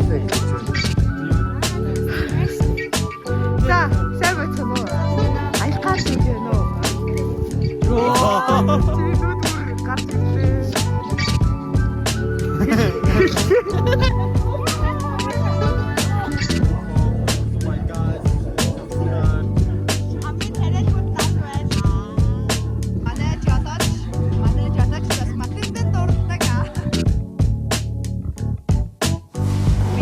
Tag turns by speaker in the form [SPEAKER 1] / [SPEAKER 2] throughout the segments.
[SPEAKER 1] Аяллаа гэж байна.
[SPEAKER 2] За, сайн байцгаана уу? Аялах гал гэж байна уу? Чиний нүд бүр гарч ирлээ.
[SPEAKER 3] Хамгийн тариалгууд над байна. Манай жолооч, манай жолооч бас Матиндэн дурддаг.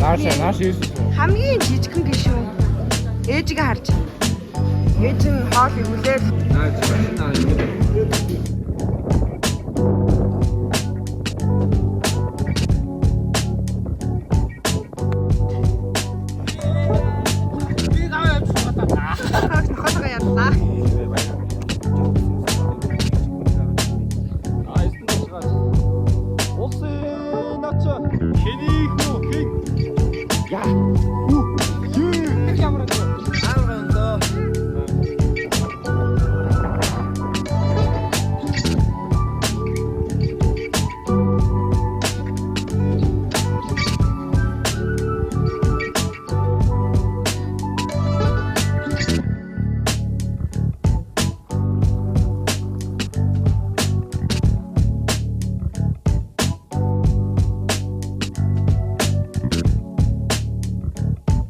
[SPEAKER 1] Нааша нааш ирсэн.
[SPEAKER 2] Хамгийн жижигхэн гишүүн ээжигээ харж байна. Ээж нь хоол ивлээл
[SPEAKER 1] Наа наа ингэ.
[SPEAKER 2] хаагч нохоотойгоо ядлаа.
[SPEAKER 1] А эстэн тушгаа. Улсын нача хэний хүү хэн. Я. Хүү. Юу ямар вэ? Амар өндөө.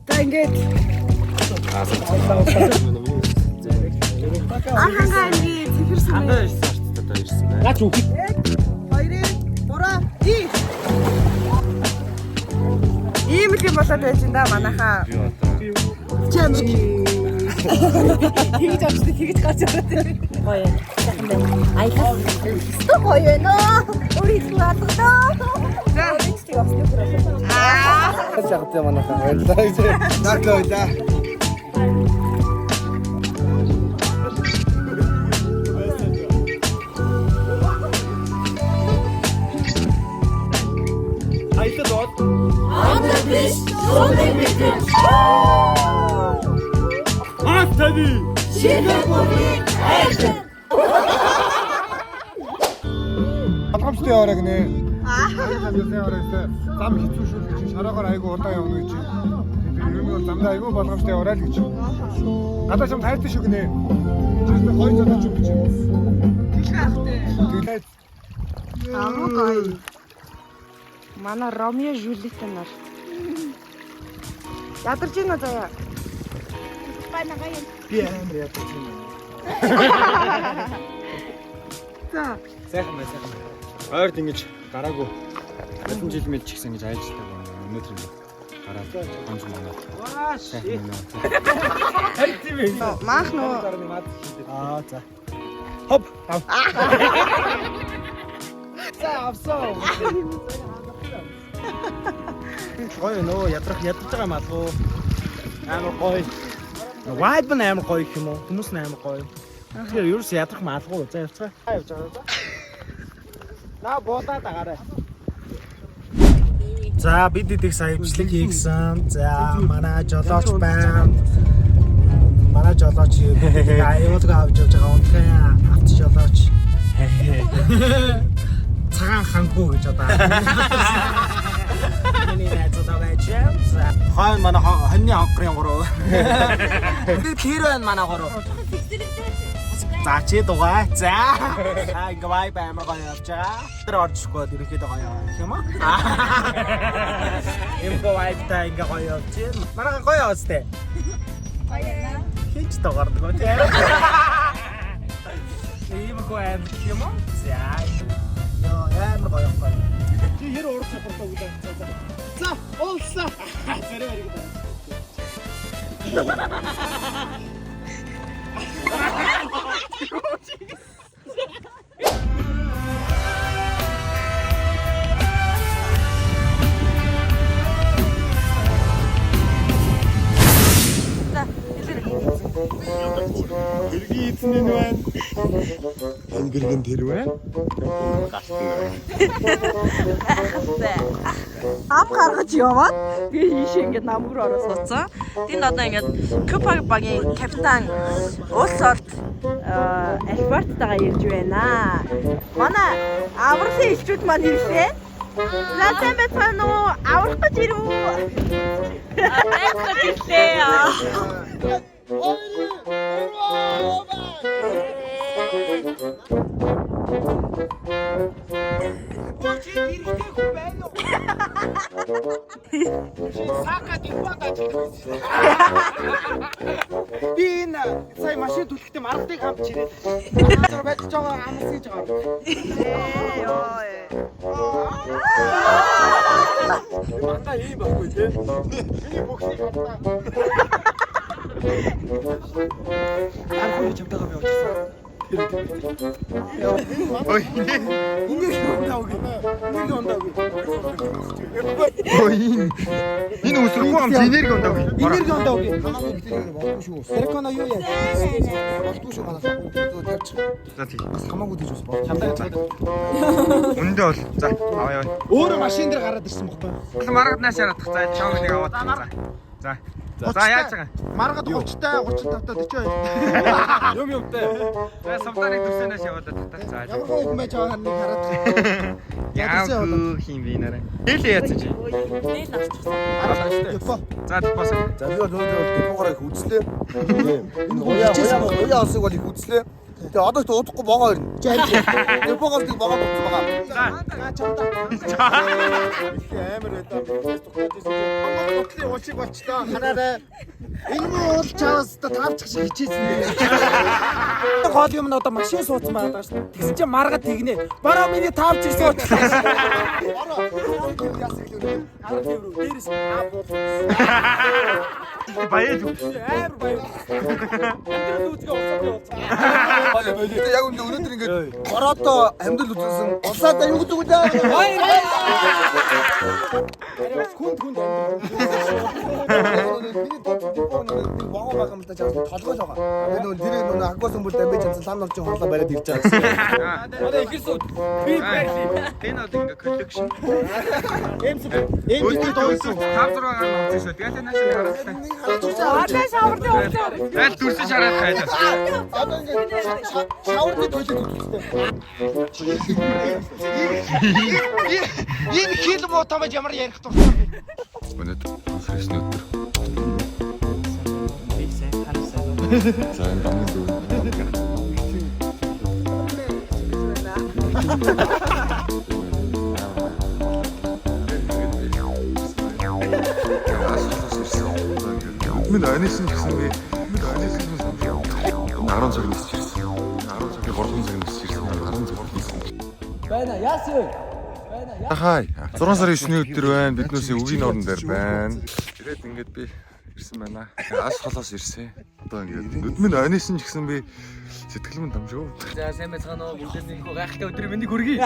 [SPEAKER 2] За ингээд Архангаа аймгийн Цэвэр сумын
[SPEAKER 1] ирсэн арттай ирсэн байна.
[SPEAKER 4] Наач үхэх.
[SPEAKER 2] 2 3 2 Ийм л юм болоод байж энэ да манайхаа.
[SPEAKER 1] Би одоо
[SPEAKER 2] Чи амар тэгж авчдаг тэгж гарч ирээд.
[SPEAKER 5] Гоё. Сайхан байна. Аялал.
[SPEAKER 3] Өстө гоё байна. Өөр хэлэх алгадаа.
[SPEAKER 2] За.
[SPEAKER 3] Өөрөөр ч явсны бүр болоо.
[SPEAKER 2] Аа.
[SPEAKER 1] шахдаг манайхаа баярлалаа гэж. Наатлаа байлаа.
[SPEAKER 4] Аялал бол
[SPEAKER 1] Аа таны.
[SPEAKER 6] Болгоомжтой яваарай гинэ. Аа. Яваарай. Зам хэцүү шүү гэж чинь шороогоор айгу удаан явна гэж чинь. Тэгээд ер нь бол замдаа айгу болгоомжтой яваарай л гэж. Гадаа чам тайртай шүү гинэ. Чи хоёр залуу ч юм гэж.
[SPEAKER 2] Тэглэх ахтай.
[SPEAKER 6] Тэгээд
[SPEAKER 2] Амар гоё. Манай Ромео Жюльет нар. Ядарч гинэ заяа.
[SPEAKER 1] Би амар ядарч байна.
[SPEAKER 2] За.
[SPEAKER 1] Сайхан бай сайхан бай. Ойрд ингэж гараагүй. Олон жил мэл ч гэсэн ингэж аялждаг байна. Өнөөдөр ингэ гараад гонж манаад. Сайхан байна.
[SPEAKER 4] харин тийм ээ.
[SPEAKER 2] Маах нөө
[SPEAKER 4] Аа за. Хоп. За авсан. Гоё нөө ядрах ядарч байгаа юм алгуу. Амар гоё. Vibe нь амар гоё гэх юм уу? Хүмүүс нь амар гоё. Тэгэхээр ерөөс ядрах маалгуу. За явцгаа. Явж байгаа за. Наа буудаад агараа. За бид эдийг сая бичлэг хийгсэн. За манай жолооч байна. Манай жолооч аюулгүй авч явж байгаа унтахын авч жолооч. Цагаан хангуу гэж одоо. Миний найзууд байж. За хойно манай хоньны хонхрын гурав. Тэр байна манай гурав. За чи дугаа. За. Аа ингээ vibe амар гоё явж байгаа. Тэр орж ирэхгүй бол ерөнхийдөө гоё яваа гэх юм уу? Имго vibe та ингээ гоё явж байна. Манай гоё яваа сте.
[SPEAKER 3] Гоё байна.
[SPEAKER 4] Хинч дугаардаг уу те. Имго аим гэх юм уу? За. Йоо амар гоё явах гоё.
[SPEAKER 6] чи хэр ураг чадвартай үг дээ. За, уулсаа. Зарим хэрэг.
[SPEAKER 1] Тэргийн эзэн энэ байна. Тань гэргэн тэр байна.
[SPEAKER 3] Ам гаргаж яваад би ийшээ ингээд намг руу ороо суудсан. Тэнд одоо ингээд Купаг багийн капитан улс орт Альберттайгаа ирж байна. Манай авралын элчүүд маань ирлээ. За сайн байцгаана уу? Аврах гэж ирв үү?
[SPEAKER 5] Аврах гэж ирлээ.
[SPEAKER 4] Би энэ сая машин түлхэхдээ маргадыг хамт чирээд. Тэр байж байгаа амс гэж байгаа.
[SPEAKER 3] Ёо.
[SPEAKER 4] Мандаа ийм байхгүй тий. Миний бүхнийг хатаа. Архуу чамтайгаа би очсон.
[SPEAKER 1] Ой.
[SPEAKER 4] Энерги ундаа үгүй. Энерги ундаа үгүй.
[SPEAKER 1] Ой. Энэ үсрэхгүй юм энерги ундаа үгүй.
[SPEAKER 4] Энерги ундаа үгүй.
[SPEAKER 6] Хамаагүй битэр юм болдгоо шүү.
[SPEAKER 4] Тэрконо юу яа?
[SPEAKER 6] Болдгоо шүү манайх. Зөө тавьчих.
[SPEAKER 1] За тий.
[SPEAKER 6] Бас хамаагүй тийж бас болдгоо.
[SPEAKER 4] Чамдаа
[SPEAKER 1] Үндэ бол за аваа яваа.
[SPEAKER 4] Өөрөө машин дээр гараад ирсэн бохгүй.
[SPEAKER 1] Маргад нааш яратах. За чам нэг аваад. За. За яаж байгаа?
[SPEAKER 4] Маргад 30 та 35 та 42. Юм юмтай.
[SPEAKER 1] За сувдарыг төрсөнөөс явуулаад татаа. За.
[SPEAKER 6] Ямар хүн байж байгаа нэг хараад.
[SPEAKER 1] Яа хин би нараа. Хэлээ яатсан чи.
[SPEAKER 5] Дээл авчихсан.
[SPEAKER 6] Депо.
[SPEAKER 1] За депос.
[SPEAKER 6] За би бол өнөөдөр бол депогоор их үзлээ. Энэ уяа олсыг бол их үзлээ. Тэгээ одоо ч удахгүй богоо ирнэ. Чи аль депогоос нэг богоо дутсан байгаа.
[SPEAKER 1] За.
[SPEAKER 6] Их амар байдаа. Биднээс тухайд байсан чи Монгол гутлын уул шиг болчлоо. Хараарай. Энэ муу уул чаваас та тавчих шиг хичээсэн дээ.
[SPEAKER 4] Гол юм нь одоо машин суудсан байгаа даа шүү. Тэгсэн чинь маргад тэгнэ. Бараа миний тавчих суучлаа.
[SPEAKER 6] Ороо. Яасан гэлээ.
[SPEAKER 4] Ард рүү дээрээс аа буу.
[SPEAKER 1] Баяж.
[SPEAKER 4] Амар баяр. Амьдрал үзгээ улсаад явуулсан.
[SPEAKER 6] Тэгээ яг үнэ өнөөдөр ингээд бороотой амьдрал үзсэн. Улсаадаа юу гэдэг вэ?
[SPEAKER 4] Бас хүнд хүнд амьдрал.
[SPEAKER 6] Миний тод депо нэг богоо байгаа юм л да чаас толгой л байгаа. Тэгээ нөгөө тэр нөгөө аггуусан бүр дамбиж чадсан лам нарчийн хоолой бариад ирж байгаа гэсэн.
[SPEAKER 4] Одоо ихэрсэн. Би байрлаа.
[SPEAKER 1] Энэ бол ингээ коллекшн.
[SPEAKER 4] Эм дуусан.
[SPEAKER 1] 5 6 гаруй авсан шүү. Тэгээд нааш нэг харуулсан.
[SPEAKER 2] Одоо шаврын улсаа.
[SPEAKER 1] Аль дүрсэн шараад хайж.
[SPEAKER 6] Одоо ингээд шаврны тойлог үзэлтэй.
[SPEAKER 4] Энэ хил муу томж ямар ярих дуртай юм бэ?
[SPEAKER 7] Өнөөдөр 9 өдөр. За энэ дамны дүү. Минь анис нь гэсэн би анис нь 10 цаг нисч ирсэн. 10 цагийн 3 цаг нисч ирсэн. 10 цаг хийсэн.
[SPEAKER 4] Байна яасан?
[SPEAKER 7] Хай. 6 сарын 9-ний өдөр байна. Биднээс үгийн орон дээр байна. Ирээд ингээд би ирсэн байна. Ас холоос ирсэн. Одоо ингээд нүд минь анис нь ч гэсэн би сэтгэл минь дамжуу.
[SPEAKER 1] За сайн байцгаана уу? Бүгдээс нэг гайхалтай өдрийн мэндийг хүргэе.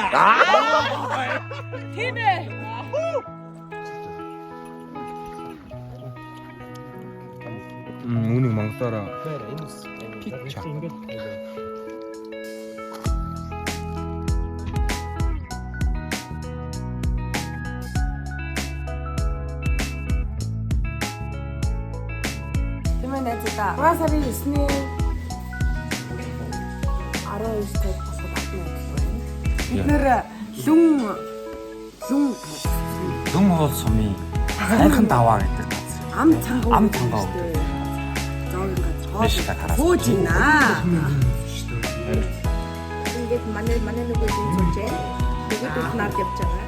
[SPEAKER 5] Тийм ээ.
[SPEAKER 1] Үүнийг монголоор пича.
[SPEAKER 2] Тийм ээ найзуудаа. 6 сарын 9-ний 12 цаг болоход автны адил байна. Бид нэр лүн лүн
[SPEAKER 8] Дүн хоол сумын сайхан даваа гэдэг газар.
[SPEAKER 2] ам цангуу
[SPEAKER 8] Ам цангуу
[SPEAKER 2] гэдэг зоогийн газар хоол
[SPEAKER 8] Маш их хараа.
[SPEAKER 2] хөөж байна. Ингээд манай манай нөгөө юм сууж байна. Нөгөөдөл нард явж байгаа.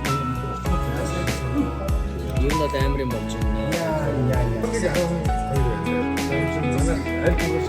[SPEAKER 1] Юу нь бол амар юм болж байна.
[SPEAKER 6] Аль түгээр